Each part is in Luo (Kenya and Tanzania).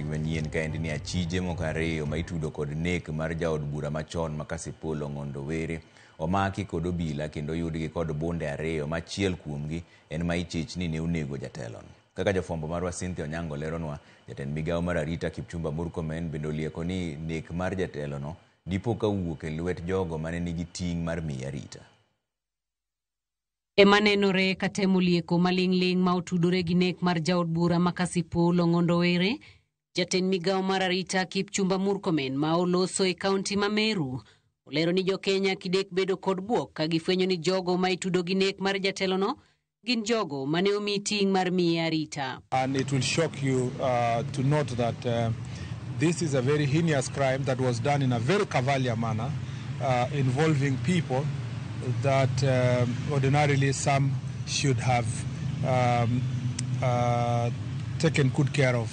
Manyien kaendi ni achije moko ariyo ma itudo kod nek mar jaod bura machon ma Kasipul Ong'ondo Were omaki kod obila kendo oyudgi kod bunde ariyo ma achiel kuomgi en ma ichich ni ne onego jatelono. Kaka jafwambo marwa Cynthia Onyango leronwa, jatend migawo mar arita Kipchumba Murkomen bende olieko ni nek mar jatelono dipo ka owuok e lwet jogo mane nigi ting' mar miye arita. Ema nenore ka temo lieko maling'ling' ma otudore gi nek mar jaod bura ma Kasipul Ong'ondo Were. Jatend migawo mar arita Kipchumba Murkomen ma oloso e kaunti ma Meru olero ni jokenya kidek bedo kod bwok ka gifwenyo ni jogo ma itudo gi nek mar jatelono gin jogo mane omi ting' mar miye arita. And it will shock you to note that this is a very heinous crime that was done in a very cavalier manner, involving people that ordinarily some should have taken good care of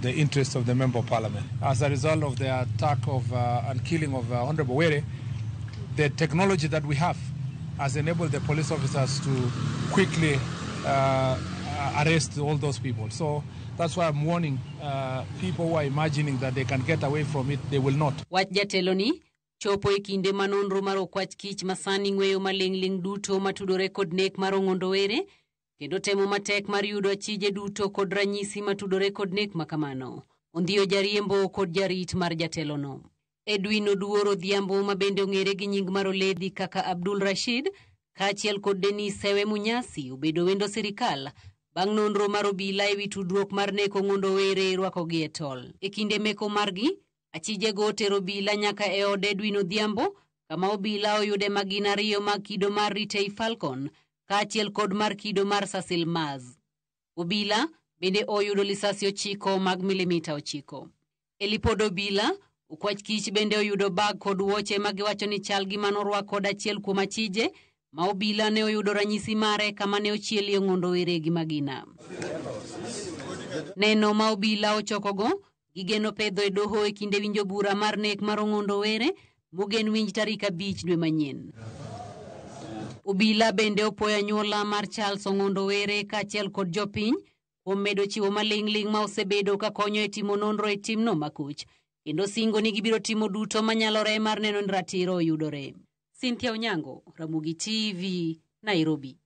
the interests of the Member of Parliament. As a result of the attack of and killing of Honorable Were, the technology that we have has enabled the police officers to quickly arrest all those people. So that's why I'm warning people who are imagining that they can get away from it, they will not. Wach jatelo ni chopo e kinde ma nonro mar okwach kich masani ng'weyo maling'ling' duto matudore kod nek mar Ong'ondo Were kendo temo matek mar yudo achije duto kod ranyisi matudore kod nek makamano. Ondhiyo jariembo kod jarit mar jatelono. Edwin Oduor Odhiambo ma bende ong'ere gi nying mar Oledhi kaka Abdul Rashid kaachiel kod Denis Sewe Munyasi obedo wendo sirikal bang' nonro mar obila ewi tudruok mar nek Ong'ondo Were rwakogi e tol. E kinde meko margi, achijego otero obila nyaka e od Edwin Odhiambo kama obila oyude magina ariyo mag kido mar Retay Falcon kaachiel kod mar kido mar Sarsilmaz. Obila bende oyudo lisasi 9 mag milimita 9. E lipod obila, okwach kich bende oyudo bag kod wuoche ma giwacho ni chal gi manorwak kod achiel kuom achije ma obila ne oyudo ranyisi mare kama ne ochielie Ong'ondo Were gi magina. Neno ma obila ochokogo gigeno pedho e doho e kinde winjo bura mar nek mar Ong'ondo Were mogen winj tarik 5 dwe manyien. Obila bende opoyo anyuola mar Charles Ong'ondo Were kaachiel kod jopiny kuom medo chiwo maling'ling' ma osebedo ka konyo e timo nonro e timno makoch kendo singo ni gibiro timo duto manyalore mar neno ni ratiro oyudore. Cynthia Onyango, Ramogi TV, Nairobi.